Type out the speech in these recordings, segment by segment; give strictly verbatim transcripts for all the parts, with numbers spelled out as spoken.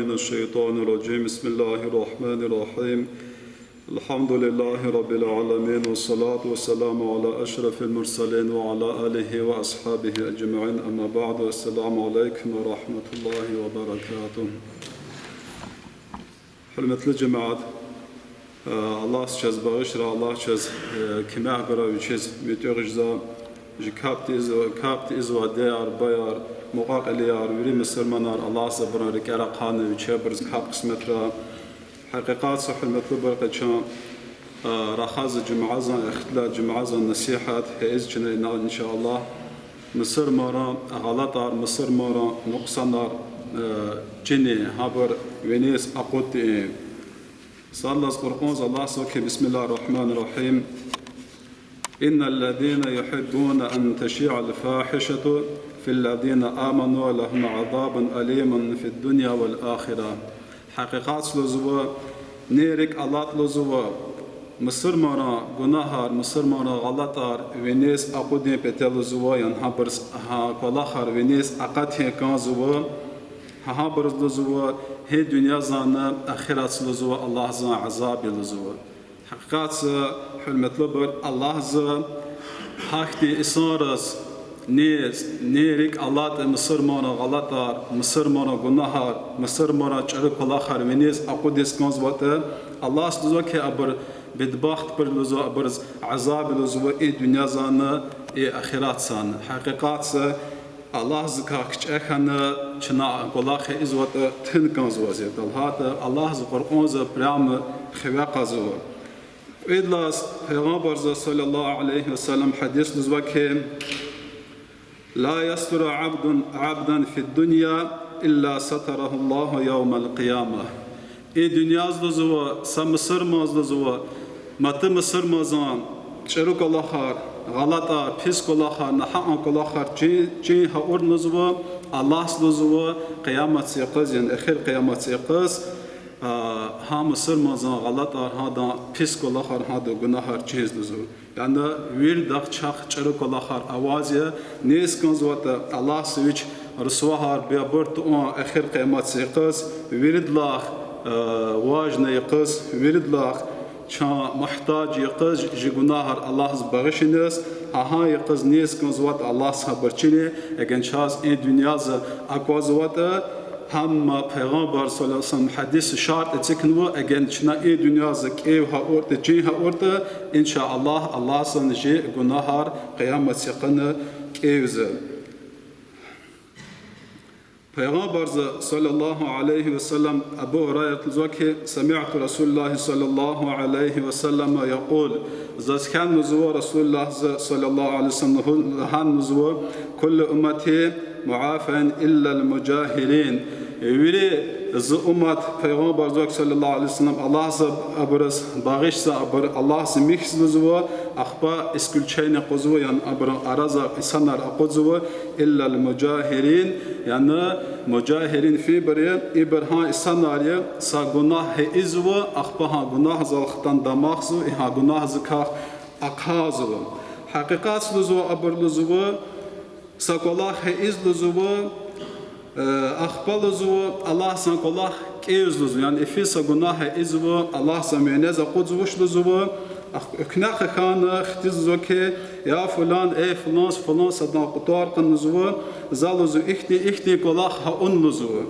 من الشيطان الرجيم. بسم الله الرحمن الرحيم. الحمد لله رب العالمين، والصلاة والسلام على أشرف المرسلين وعلى آله وأصحابه أجمعين. أما بعد، السلام عليكم ورحمة الله وبركاته. Гьуьрметлу жемят, э, Аллагьди чаз багъишра, Аллагьди чаз, э, куьмек гурай вичиз муьтӀуьгъ жезва, жи капӀ тийиз-, капӀ тийизвай дидеяр, бубаяр, мукьва-кьилияр, вири мусурманар, Аллагьди абурун рикӀер ахъайна, вичи абуруз капӀ къисметрай. Гьакъикъатса, гьуьрметлубур, къе чун, э, рахазвай жуьмядин, ихтилат жуьмядин насигьат гьа ийиз чна инал, иншаллагь, мусурманрин гъалатӀар, мусурманрин нукьсанар, э, чини гьабур виниз акъуддай. Сад лагьайди Къуръанза Аллагьди лугьузва хьи, بسم الله الرحمن الرحيم. إن الذين يحبون أن تشيع الفاحشة في الذين آمنوا لهم عذاب أليم في الدنيا والآخرة. Гьакъикъатса лугьузва, ни рикӀ алатӀа лугьузва, мусурманрин гунагьар, мусурманрин гъалатӀар виниз акъудун патал лугьузва, яни гьабур, гьа кӀвалахар виниз акъатун кӀанзава, гьа гьабуруз лугьузва гьи дуьньязани ахиратза лугьузва Аллагьзан азаб я лугьузва. Гьакъикъатса, гьуьрметлубур, Аллагьди гьахьтин инсанриз ни, ни рикӀ алатӀа мусурманрин гъалатӀар, мусурманрин гунагьар, мусурманрин чӀуру кӀвалахар виниз акъудиз кӀанзаватӀа, Аллагьди лугьузва хьи, абур бедбахтбур я лугьузва, абуруз азаб я лугьузва и дуьньязани, и ахиратзани. Гьакъикъатса, Аллагьдикай кичӀе хьана чна кӀвалах ийизватӀа, тун кӀанзава зи. ТалгьатӀа Аллагьди Къуръанза прямо хиве кьазва. Кьвед лагьайди Пайгъамбарза, صلى الله عليه وسلم, гьадис лугьузва хьи, لا يستر عبد عبدا في الدنيا إلا ستره الله يوم القيامة. И дуьньяда лугьузва, са мусурманди лугьузва, маса мусурмандин чӀуру кӀвалахар, гъалатӀар, пис кӀвалахар, нагьакьан кӀвалахар чин, чин гьа авуртӀа лугьузва, Аллагьди лугьузва, къияматдин йикъаз, яни эхир къияматдин йикъаз, а, гьа мусурмандин гъалатӀар, гьадан пис кӀвалахар, гьадан гунагьар чизва лугьузва. Яни виридахъ чахъ чӀуру кӀвалахар аваз я, низ кӀанзаватӀа Аллагьди вич русвагьар бе абур тавун эхир къияматдин йикъаз, виридалай, э, важный йикъаз, виридалай чан мугьтаж йикъаз, жи гунагьар Аллагьди багъишиниз, гьа гьа йикъаз низ кӀанзаватӀа Аллагьди гьабур чини, эгер чаз и дуьньяда аквазватӀа, гьам Пайгъамбар صلى الله عليه وسلم гьадисда шартӀ эцигнава, эгер чна и дуьньяда кӀев гьа авуртӀа, чин гьа авуртӀа, إن شاء الله, Аллагьди жи гунагьар къияматдин йикъана кӀевзава. Пайгъамбарза صلى الله عليه وسلم, Абу Гьурайрада лугьузва хьи, سمعت رسول الله صلى الله عليه وسلم يقول, заз хьана лугьузва Расулуллагьди صلى الله عليه وسلم лагьана лугьузва, كل أمتي معافى إلا المجاهرين. Вири зи уммат, Пайгъамбарза صلى الله عليه وسلم, Аллагьди абуруз багъишзава, абур Аллагьди михьзава лугьузва, ахпа исключение къвезва, яни абурун араза инсанар акъудзава, إلا المجاهرين, яни мужагьирин фейибур я, ибур гьа инсанар я, са гунагь ийизва, ахпа гьа гунагьдал хтана дамахзава, и гьа гунагьдикай ахъайзава. Гьакъикъатда лугьузва, абур лугьузва, са кӀвалах ийизва лугьузва, э, ахпа лугьузва, Аллагьди са кӀвалах кӀевзава лугьузва. Яни ифиз са гунагь ийизва, Аллагьди винел акъудзавач лугьузва, ахпа экуьнахъ хьана хтизва лугьузва хьи, я фулан, эй фулан, фулан садан къутар кьуна лугьузва, за лугьузва ихьтин, ихьтин кӀвалах гьа авуна лугьузва.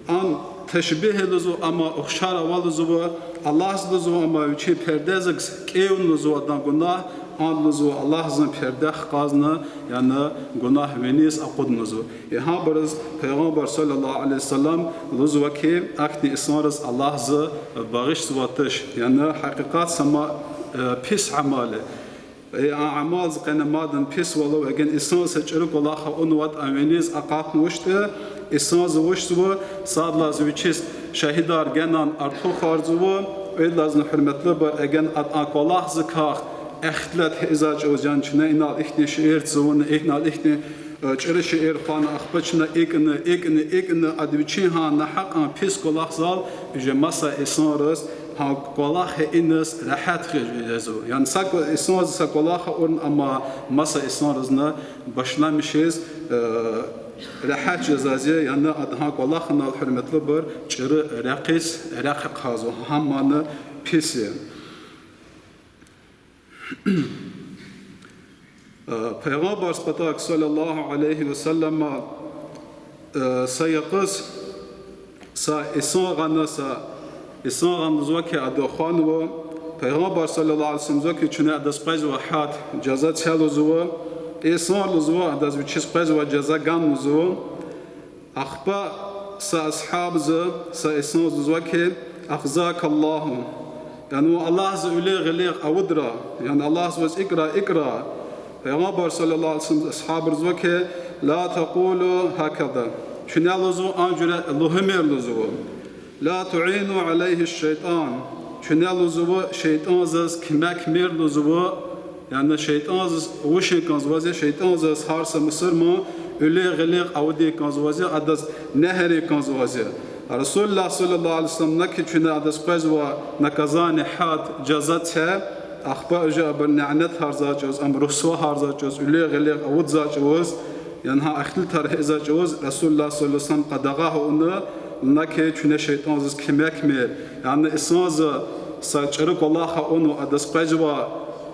Ам ташбигь я лугьузва, амма ухшар ава лугьузва, Аллагьди лугьузва, амма вичин пердедихъ кӀевна лугьузва адан гунагь, ам лугьузва Аллагьди перде хкажна, яни гунагь виниз акъудна лугьузва. И гьабуруз Пайгъамбар صلى الله عليه وسلم лугьузва хьи, ахьтин инсанриз Аллагьди багъишзавач, яни гьакъикъатда ам, э, пис амал я. Э, а амалдин къене мадни писвал ава, эгер инсанди са чӀуру кӀвалах авунватӀа, ам виниз акъатнавачтӀа, инсанди вучзава, сад лагьайди вичиз шагьидар генани артухарзава, кьвед лагьайди, гьуьрметлубур, эгер ада а кӀвалахдикай ихтилат ийизвай чӀавуз, яни чна инал ихьтин шиир тавуна, инал ихьтин, э, чӀуру шиир хъвана, ахпа чна икӀна, икӀна, икӀна, ада вичин гьа нагьакьан пис кӀвалахдал уже маса инсанриз гьа кӀвалах ийиз регьят жезва. Яни са кӀва-, инсанди са кӀвалах авуртӀа, амма маса инсанризни башламишиз, э, регьят жазаз я, яни ада гьа кӀвалахнал, гьуьрметлубур, чӀуру рекьиз, рехъ хъазва, гьа мана пис я. Э, Пайгъамбарзан патав, صلى الله عليه وسلم, э, са йикъуз са инсан гъана, са инсан гъана лугьузва хьи, ада хванва, Пайгъамбар صلى الله عليه وسلم лугьузва хьи, чуьне адаз къвезва гьад, жаза це лугьузва, инсан лугьузва, адаз вичиз къвезва жаза ган лугьузва. Ахпа са асгьабза, са инсанза лугьузва хьи, أخزاك الله. Яни вун Аллагьза вилик-гъилик авудра, яни Аллагьза ваз икӀра, икӀра. Пайгъамбар صلى الله عليه وسلم асгьабриз лугьузва хьи, لا تقولوا هكذا. Чуьне лугьузва а жуьре лугьумир лугьузва. لا تعينوا عليه الشيطان. Чуьне лугьузва шейтӀанзаз куьмекмир лугьузва. Яни шейтӀанзаз вучин кӀанзаваз я, шейтӀанзаз гьар са мусурман вилик-гъилик авудин кӀанзаваз я, адаз негьрин кӀанзаваз я. Расулуллагь صلى الله عليه وسلم на хьи чуьне адаз къвезва наказание, гьад, жаза це, ахпа уже абур нянетарзавай чӀавуз, ам русвагьарзавай чӀавуз, вилик-гъилик авудзавай чӀавуз, яни гьа ихтилатар гьизвай чӀавуз Расулуллагь صلى الله عليه وسلم къадагъа авуна, на хьи чуьне шейтӀанзаз куьмекмир. Яни инсанза са чӀуру кӀвалах авунва, адаз къвезва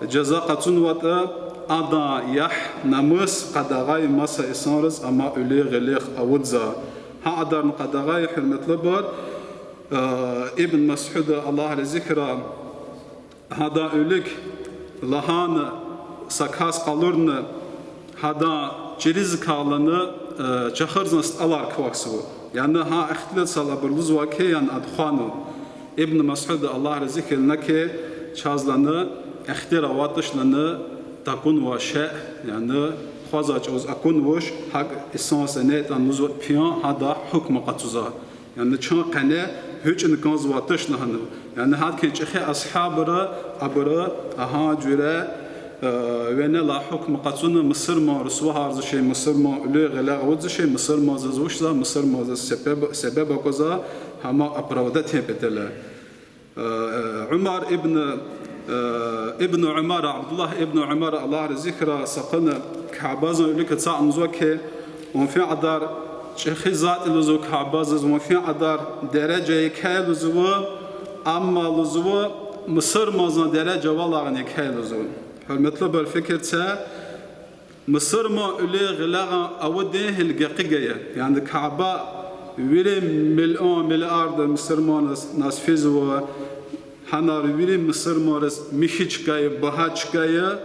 жаза къачунватӀа, адан ягь, намус къадагъа я маса инсанриз, амма вилик-гъилик авудзава. Гьа адарни къадагъа я, гьуьрметлубур, э, Ибн Масуда, Аллагь рази хьурай, гьадан вилик лагьана, са кас къалурна, гьадан чириз кагълана, э, чахурзан стӀалар квахьзава. Яни гьа ихтилатдал абур лугьузва хьи, яни ада хванва. Ибн Масуда, Аллагь рази хьурай, на хьи чаз лана ихтияр аватӀач лана такунвай шей, яни хъвазвай чӀавуз акунвач, гьакӀ инсанза нейтӀан лугьузва пиян, гьадан гьукму къачуза. Яни чан къене гьуьчӀни кӀанзаватӀач лагьана. Яни гьахьтин чӀехи асгьабри, абуру гьа жуьре, э, винелай гьукму къачуна, мусурман русвагьарзавай шей, мусурман вилик-гъилик авудзавай шей, мусурманзаз вучзава, мусурманзаз себеб, себеб аквазва, гьам оправдать патал. Э, Умар ибн, э, ибн Умар, Абдуллагь ибн Умар, Аллагь рази хьурай, са къуна Кябедин вилик ацукьна лугьузва хьи, вун фин кьадар чӀехи затӀ я лугьузва Кябедиз, вун фин кьадар дережа еке я лугьузва, амма лугьузва мусурманзан дережа валайни еке я лугьузва. Гьуьрметлубур, фикир це, мусурман вилик-гъилик авудин гьил гекъиг я. Яни Кяба вири миллион, миллиард мусурманриз физва, гьанар вири мусурманриз михьи чка я, багьа чка я.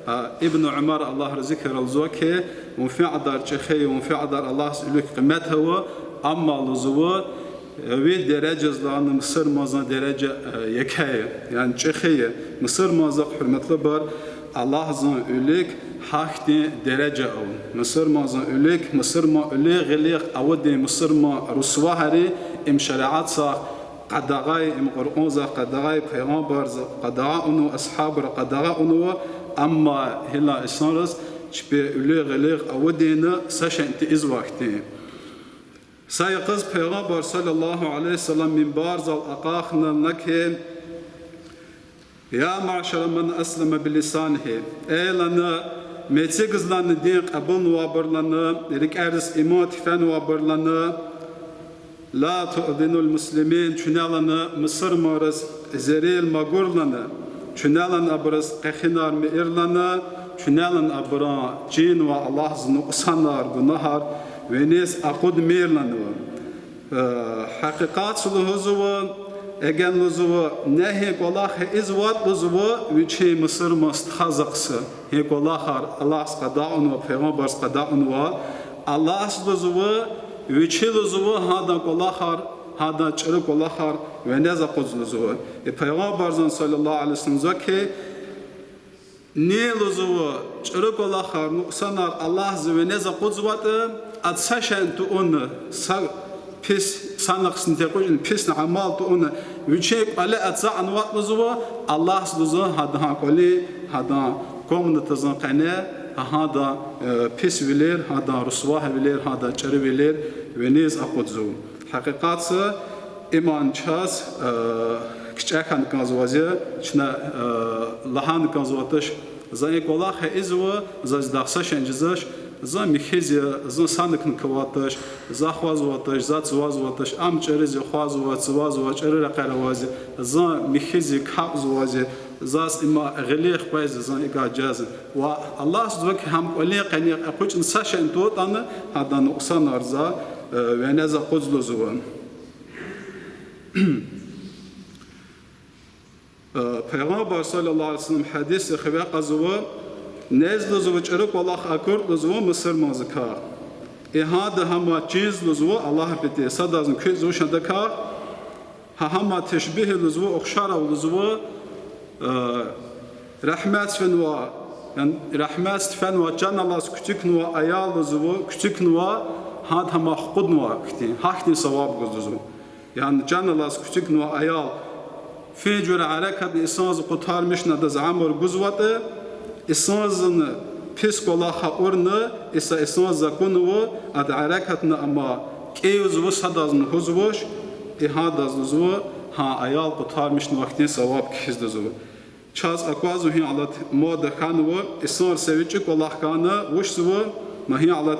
А, Ибн Умар, Аллагь рази хьурай, лугьузва хьи, вун фин кьадар чӀехи я, вун фин кьадар Аллагьдин вилик къимет ава, амма лугьузва, ви дережадилайни мусурманзан дережа, э, еке я, яни чӀехи я. Мусурманзахъ, гьуьрметлубур, Аллагьдин вилик гьахьтин дережа ава. Мусурманзан вилик, мусурман вилик-гъилик авудин мусурман русвагьари, им шариатдихъ къадагъа я, им Къуръандихъ къадагъа я, Пайгъамбардихъ къадагъа авунва, асгьабри къадагъа авунва, амма гьила инсанриз чпи вилик-гъилик авудинни са шейни тийизвай хьтин. Са йикъаз Пайгъамбар صلى الله عليه وسلم минбардал акьахна лагьана хьи: يا معشر من أسلم بلسانه. Эй лана, мецигиз лана дин кьабулнавайбур лана, рикӀериз иман тефенвайбур лана, لا تؤذنوا المسلمين, чуьне лана мусурманриз зерел магур лана, чуьне лана абуруз къехинар мийир лана, чуьне лана абурун чинвай Аллагьдиз нукьсанар, гунагьар виниз акъудмир лана. Э, гьакъикъатда лугьузва, эгер лугьузва, негьи кӀвалах ийизватӀа лугьузва, вичин мусурман стхадихъ са гьи кӀвалахар Аллагьди къадагъа авунва, Пайгъамбарди къадагъа авунва, Аллагьди лугьузва, вичи лугьузва, гьадан кӀвалахар, гьадан чӀуру кӀвалахар винез акъудзава лугьузва. И Пайгъамбарди صلى الله عليه وسلم лугьузва хьи, ни лугьузва, чӀуру кӀвалахар, нукьсанар Аллагьди винез акъудзаватӀа, ада са шейни тавуна, са пис, са нахъсни текъуьжна, писни амал тавуна, вичин кӀвале ацукьнаватӀа лугьузва, Аллагьди лугьузва, гьадан кӀвалин, гьадан комнатадин къене, гьадан, э, писвилер, гьадан русвавилер, гьадан чӀурувилер виниз акъудзава. Гьакъикъатда, иман чаз, э, кичӀе хьана кӀанзаваз я, чна, э, лагьана кӀанзаватӀа туш, за и кӀвалах ийизва, заз идахъ са шейни жезвач, Зун михьиз я, зун саникни кватач, за хвазватач, за цвазватач, ам чӀуриз я хвазва, цвазва, чӀуру рекьера аваз я, зун михьиз я, капӀзаваз я, заз има гъилихъ къвез, зун икӀа жезва. Ва Аллагьза вак гьам кӀвалин къене экъечӀна са шейни тавуртӀани, гьадан нукьсанар за, э, винез акъудзава лугьузва. Э, Пайгъамбар صلى الله عليه وسلم гьадисда хиве кьазва, нез лугьузва чӀуру кӀвалах акуртӀа лугьузва мусурманзакай. И гьада гьама чинз лугьузва Аллагь патал, садазни куьтзавач адакай, гьа гьама тешбигь лугьузва, ухшар ава лугьузва, э, рагьметдиз фенва, яни рагьметдиз фенва, чан алаз куьтуькнава аял лугьузва, куьтуькнава, гьада гьама хкуднава хьтин, гьахьтин саваб гуз лугьузва. Яни чан алаз куьтуькнава аял, фин жуьре гьерекатни инсанза къутармишна адаз уьмуьр гузватӀа, инсанзани пис кӀвалах акьурна, иса инсанза акунва, ада гьерекатна ама кӀевзава, садазни лугьузвач, и гьадаз лугьузва, гьа аял къутармишнава хьтин саваб кхьизва лугьузва. Чаз аквазва гьи алат мода хьанва, инсанри са вичӀи кӀвалах хьана, вучзава, ма гьи алат,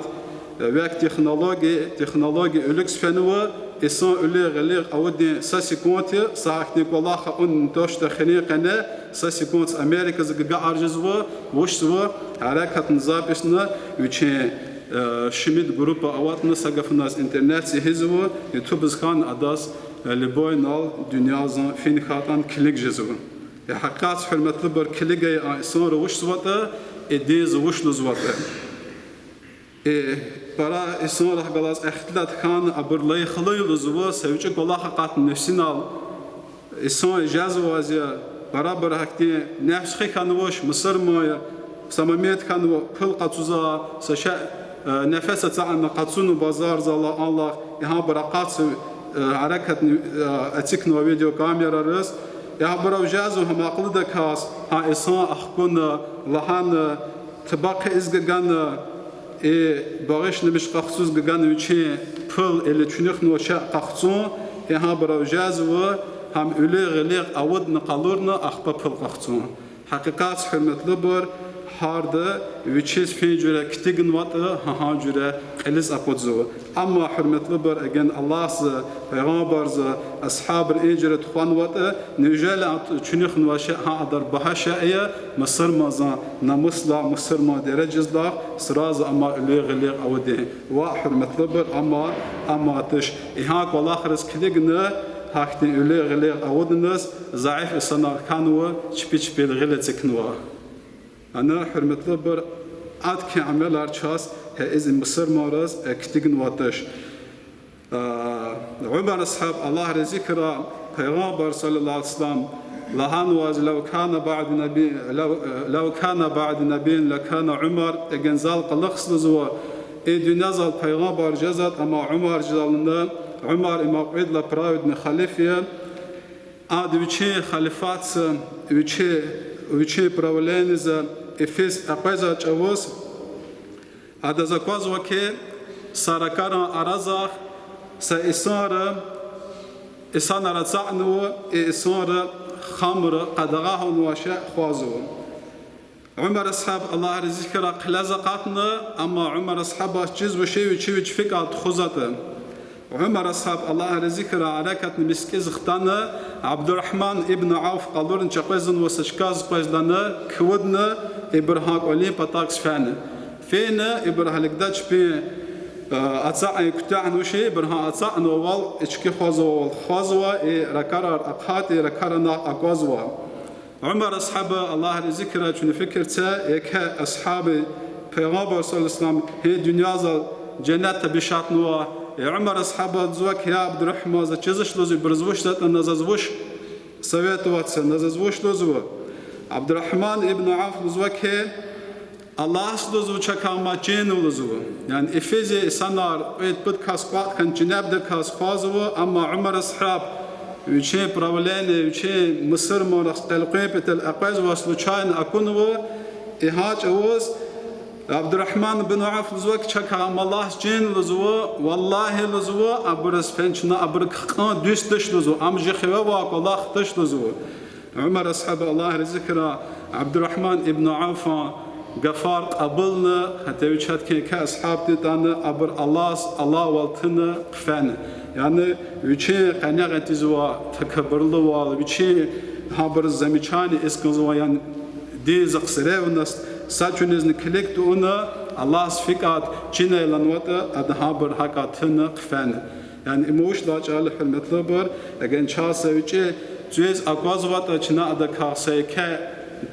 э, век технология, технология виликиз фенва, инсан уьлуьгъ-гъилигъ авудин са секунд я, са гьахьтин кӀвалах авун то что хирин къене, са секунд Америкадиз гага аржизва, вучзава, гьерекатна записьна, вичин, э, шумуд группа аватӀна, са гафуналди интернетдиз гъизва, ютубдиз хьана адаз, э, любой нал дуьньязан фин хьайитӀани килиг жезва. И гьакъикъатда, гьуьрметлубур, килигай а инсанри вучзаватӀа, и динза вуч лугьузватӀа. И пара инсанрихъ галаз ихтилат хьана, абур лайихлу я лугьузва, са вичӀи кӀвалах акъатна нефсинал. Инсан жезвайди я, парабур гьахьтин нефс хьи хьанвач, мусурман я, са момент хьанва, пул къачузва, са шей, э, нефес ацукьна къачуна базарзал алахъ, и гьабур акъатзава, э, гьерекатни, э, эцигнава видеокамерариз. И гьабурув жезва гьам акьулдаказ, гьа инсан ахкуна, лагьана, табакъ ийиз гана, и багъишламиш къахцуз гана вичин пул или чуьнуьхнавай шей къахцун, и гьабурув жезва гьам уьлуьгъ-гъилигъ авудна къалурна ахпа пул къахцун. Гьакъикъатда, гьуьрметлубур, гьарда вичиз фин жуьре китигнаватӀа, гьа гьа жуьре кьилиз акъудзава. Амма, гьуьрметлубур, эгер Аллагьза, Пайгъамбарза, асгьабри и жуьре тухванватӀа, неужели а чуьнуьхнавай шей гьа адар багьа шей я, мусурманзан намусдилай, мусурман дережадилай, сразу амма уьлуьгъ-гъилигъ авудин. Ва, гьуьрметлубур, амма, амма туш, и гьа кӀвалахриз килигна, гьахьтин уьлуьгъ-гъилигъ авудиз, заиф инсанар хьанва, чпи чпел гъил эцигнава. Ана, гьуьрметлубур, адакай амалар чаз, гьа и мусурманриз, э, китигнаватӀа туш. А, Умар асгьаб, Аллагь рази хьурай, Пайгъамбар صلى الله عليه وسلم лагьанваз: لو كان بعدي نبي، لو، لو كان بعدي نبي لكان عمر, эгер зал кьулухъ лугьузва, и дуьньязал пайгъамбар жезватӀа, амма Умар жезва лугьузва, Умар им кьвед лагьай праведный халиф я, ада вичин халифатдиз, вичи-, вичин правлениедиз, и физ акъвазай чӀавуз, адаз аквазва хьи, са ракӀарин аразахъ са инсанри, инсанар ацукьнава, и инсанри хамр къадагъа авунвай шей хъвазва. Умар асгьаб, Аллагь рази хьурай, хъилез акъатна, амма Умар асгьабаз чизва ши вичи вич фикӀал тухузватӀа. Умар асгьаб, Аллагь рази хьурай, гьерекатна мискӀиндиз хтана, Абдуррагьман ибн Авф къалурна чакъвезвай са чкадиз къвез лагьана, квадна, ибур гьа кӀвалин патав фена. Фена, ибур гьалида чпин, э, ацукьун куьтягьнава ши, ибур гьа ацукьнавайвал, ички хъвазвайвал хъвазва, и ракӀарар ахъайна, и ракӀарин нахъ аквазва. Умар асгьаба, Аллагь рази хьурай, чун фикир це, еке асгьаби Пайгъамбар صلى الله عليه وسلم гьи дуьньязал женнетда бишатнава, э, Умар асгьабаз лугьузва хьи: я Абдуррагьман, за чизвач лугьузва, ибуруз вуч затӀ, на заз вуч советоваться, на заз вуч лугьузва. Абдуррагьман ибн Авф лугьузва хьи: Аллагьза лугьузва чакай мад чин лугьузва. Яни и физ инсанар кьвед-пуд кас кӀватӀ хьана чинебдаказ хъвазва, амма Умар асгьаб вичин правление, вичин мусурманрихъ элкъуьн патал акъвазва, случайно акунва, и гьа чӀавуз Абдуррагьман ибн Авф лугьузва хьи: чакай мад Аллагьза чин лугьузва, валлагьи лугьузва, абуруз фена чна абурукай хкӀан дуьз туш лугьузва, ам чи хиве авай кӀвалах туш лугьузва. Умар асгьаба, Аллагь рази хьурай, Абдуррагьман ибн Авфан гафар кьабулна, гьатта вич гьахьтин еке асгьаб тир ятӀани, абур Аллагьдиз алавал туна хъфена. Яни вичин къенагъатзавай, такабурлувал, вичин гьабуруз замечание ийиз кӀанзавай, яни динзахъ ревность, са чуьнизни килиг тавуна, Аллагьдиз фикӀад чинай лагьайтӀа, ада гьабур гьакӀ туна хъфена. Яни им вуч лагьай чӀал я, гьуьрметлубур, эгер чаз са вичӀи цуьз аквазватӀа, чна адакай са еке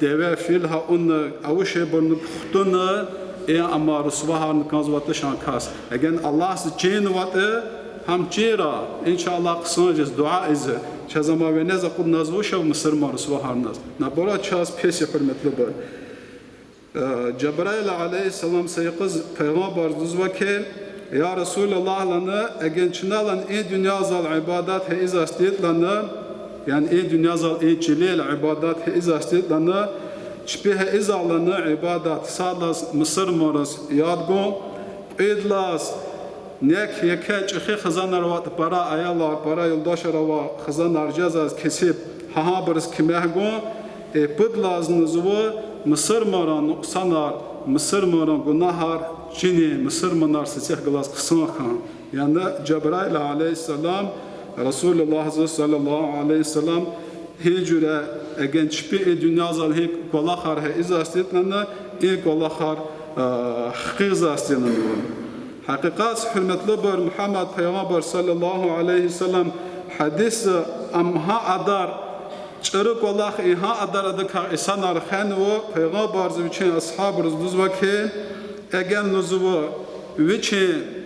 деве, фил гьа авуна, авушбурни кухтуна, э, амма русвагьарна кӀанзаватӀа шан кас. Эгер Аллагьдиз чинватӀа, гьам чира, иншаллагь, хъсан жез дуьа ийиз, чаз амма винез акъуднавач вуч я мусурман русвагьарназ. Наоборот, чаз пис я, гьуьрметлубур. Э, Жабраил алейгьиссалам са йикъуз пайгъамбарзаз лугьузва хьи, я Расулаллагь, лана, эгер чна, лана, и дуьньязал ибадат гьа ийизвайди тир, лана, яни и дуьньязал и чилел ибадат гьа ийизвайди тир, лана, чпи гьа ийизвай, лана, ибадат сад лагьай мусурманриз яд гун, кьвед лагьай нек, еке чӀехи хизанар аватӀа, пара аялар, пара юлдашар авай хизанар жезвай кесиб, гьа гьабуруз куьмек гун, э, пуд лагьайни лугьузва мусурманрин нукьсанар, мусурманрин гунагьар чинин мусурманар сад хьиз галаз хъсан хьун. Яни Жабраил алейгьиссалам Расулуллагьзаз, саллаллагьу алейгьи ва саллам, гьи жуьре, эгер чпи и дуьньязал гьи кӀвалахар гьа ийизвайди тир, лана, и кӀвалахар, э, хкизвайди тир, лана. Гьакъикъатда, гьуьрметлубур, Мугьаммад пайгъамбар, саллаллагьу алейгьи ва саллам, гьадисда, ам гьа кьадар чӀуру кӀвалах, и гьа кьадар адакай инсанар хвенва, пайгъамбарза вичин асгьабриз лугьузва хьи, эгер, лугьузва, вичин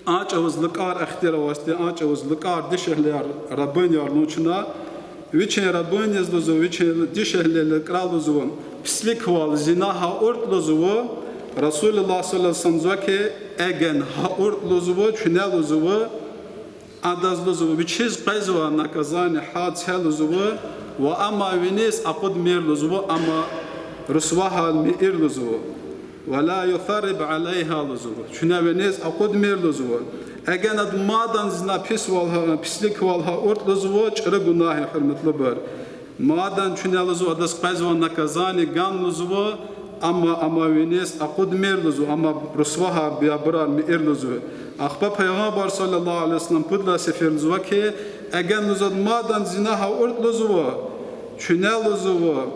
а чӀавуз лукӀар ихтияр авайди, а чӀавуз лукӀар, дишегьлияр, рабыняр лугьун чна, вичин рабыняз, лугьузва, вичин дишегьлияр, лукӀраз, лугьузва, писиликвал, зина гьа авуртӀа, лугьузва, Расулуллагь, саллаллагьу алейгьи ва саллам, лугьузва хьи, эгер гьа авуртӀа, лугьузва, чуьне, лугьузва, адаз, лугьузва, вичиз къвезвай наказание гьа це, лугьузва, ва амма виниз акъудмир, лугьузва, амма русвагьар мийир, лугьузва. ولا يثرب عليها, лугьузва. Чуьне виниз акъудмир, лугьузва. Эгер ада мадан зина, писвал гьа, писиликвал гьа авуртӀа, лугьузва, чӀуру гунагь я, гьуьрметлубур. Мадан чуьне, лугьузва, адаз къвезвай наказание гана, лугьузва, амма, амма виниз акъудмир, луьзва, амма русвагьар, биябурар мийир луьзва. Ахпа Пайгъамбар صلى الله عليه وسلم пуд лагьай сефер луьзва хьи, эгер луьзва мадан зина гьа авуртӀа луьзва, чуьне луьзва,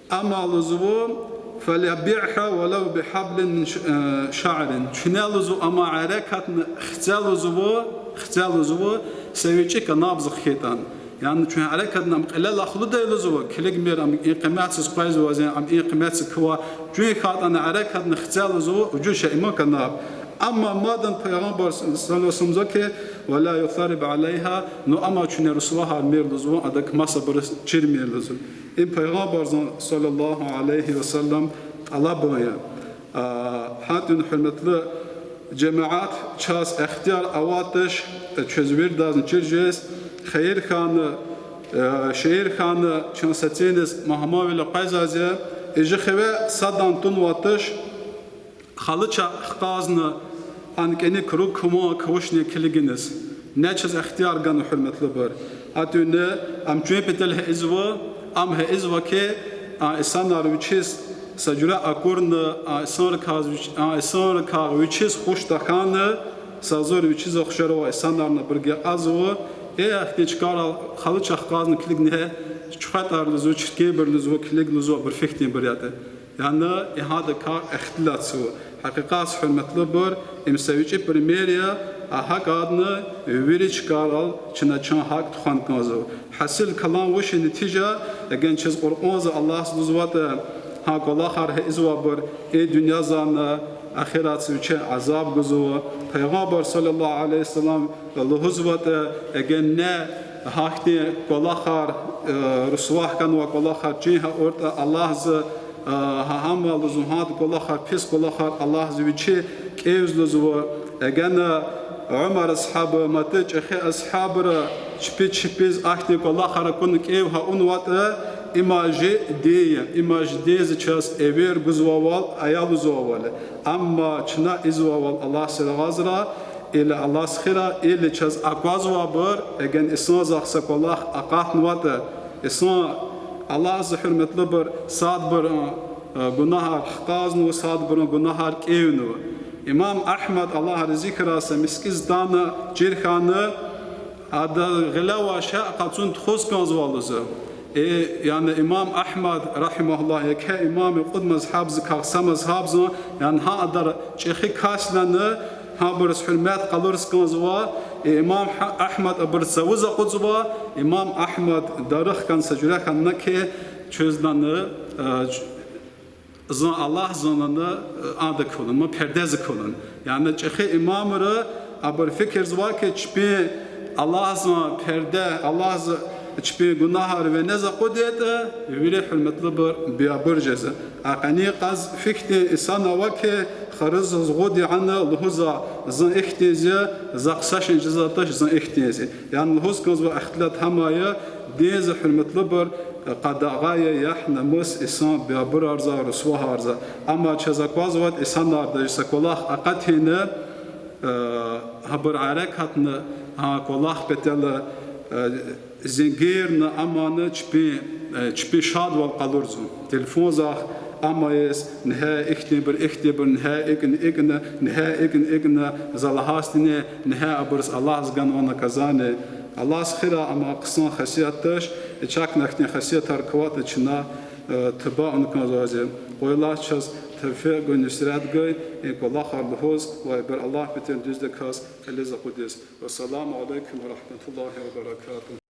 амма луьзва, فليبعها ولو بحبل من ش-, э, شعر. Чуьне луьзва амма гьерекатна хце луьзва, хце луьзва, са вичӀи канабза хьайитӀани. Яни чуьн гьерекатна ам кьилелай хлудай луьзва, килигмир ам и къиметсиз къвезвази, ам и къиметсиз ква, чуьн хьайитӀани гьерекатна хце луьзва, вужуд шей ма канаб. Амма мадан Пайгъамбар صلى الله عليه وسلم луьзва хьи, ولا يثرب عليها, ну амма чуьне русвагьар мийир луьзва, адак масабуруз чирмир луьзва. Им Пайгъамбарзан صلى الله عليه وسلم тӀалабун я. А, гьатун, гьуьрметлу жемят, чаз ихтияр аватӀаш, э, чуьз виридазни чир жез, хийир хьана, э, шийир хьана, чун сациниз магьманвиле къвезвайди я, и жи хиве садан тунватӀаш, халича хкажна, анкӀини круг куман квачни килигиниз. Ни чаз ихтияр гана, гьуьрметлубур. Гьатуни ам чуьн патал гьа ийизва, ам гьа ийизва хьи, а инсанар вичиз са жуьре акурна, а инсанрикай вич-, а инсанрикай вичиз хуш тахьана, са зур вичиз ухшар авай инсанарни абуруз гекъазва, э, ахьтин чкайрал халича хкажна килигна гьа, чухватӀар луьзва, чиркинбур луьзва, килиг луьзва, абур фихьтинбур ятӀа. Яни и гьадакай ихтилатзава. Гьакъикъатда, гьуьрметлубур, им са вичӀи пример я, а гьакӀадни вири чкайрал чна чун гьакӀ тухван кӀанзава. Гьасил калам вуч я, нетижа, эгер чаз Къуръанда Аллагьди луьзватӀа, гьа кӀвалахар гьа ийизвайбур и дуьньязани ахиратза вичи азаб гузва. Пайгъамбар صلى الله عليه وسلم лугьузватӀа, эгер ни гьахьтин кӀвалахар, э, русвагь хьанвай кӀвалахар чуьн гьа авуртӀа, Аллагьди, э, гьа гьамал луьзва, гьа кӀвалахар, пис кӀвалахар Аллагьди вичи кӀевзава луьзва. Эгена Умар асгьаба, маса чӀехи асгьабри чпи чпиз ахьтин кӀвалахар акуна кӀев гьа авунватӀа, има чи дин я, има чи динди чаз эвер гузвайвал, аялзавайвал я. Амма чна ийизвайвал Аллагьди рагъазра, или Аллагьди хира, или чаз аквазвайбур, эгер инсанзахъ са кӀвалах акъатнаватӀа, инсан Аллагьди, гьуьрметлубур, садбур, а, гунагьар хкажнава, садбурун гунагьар кӀевнава. Имам Агьмад, Аллагь рази хьурай, са мискӀинда атана чир хьана, ада гъиле авай шей къачуна тухуз кӀанзавай лугьузва. Э, яни имам Агьмад, рагьимагьуллагь, еке имам я кьуд мазгьабдикай са мазгьабдин, яни гьа адар чӀехи кас я лагьана, гьабуруз гьуьрмет къалуриз кӀанзава, э, имам Агьмад абуруз цавуз акъудзава, имам Агьмад дарих хьана са жуьре хьана хьи, чуьз лагьана, э, зун Аллагьзан лагьана, э, ада кулун, ма пердез кулун. Яни чӀехи имамри абур фикирзавай хьи, чпин Аллагьзан перде, Аллагьза чпин гунагьар винел акъудайтӀа, вири, гьуьрметлубур, беябур жезва. А къенин къаз фихьтин инсан ава хьи, харизаз гъуд яна лугьуза, зун ихьтинзи я, захъ са шей жезвач, зун ихьтинзи я. Яни лугьуз кӀанзава ихтилат гьам я, диндиз, гьуьрметлубур, къадагъа я, ягь-намус инсан беябурарзавай, русвагьарзавай. Амма чаз аквазвайди инсанар даже са кӀвалах акъатайла, э, гьабур гьерекатна, гьа кӀвалах патал, э, зенгерна, амма чпин, э, чпин шадвал къалурзава. Телефонзахъ амма яз, нихье ихьтинбур, ихьтинбур, нихье икӀна, икӀна, нихье икӀна, икӀна, за лагьайди я, нихье абуруз Аллагьза ганвай наказание. Аллагьза хирай, амма хъсан хасият туш, э, чакни ахьтин хасиятар кватӀа чна, э, туба авун кӀанзавайди я. Къуй Аллагьди чаз тавфикь гуй, нусрат гуй, и кӀвалахар лугьуз ва ибур Аллагь патал дуьздаказ кьилиз акъудиз. Вассаламу алейкум ва рагьматуллагьи ва баракатугь.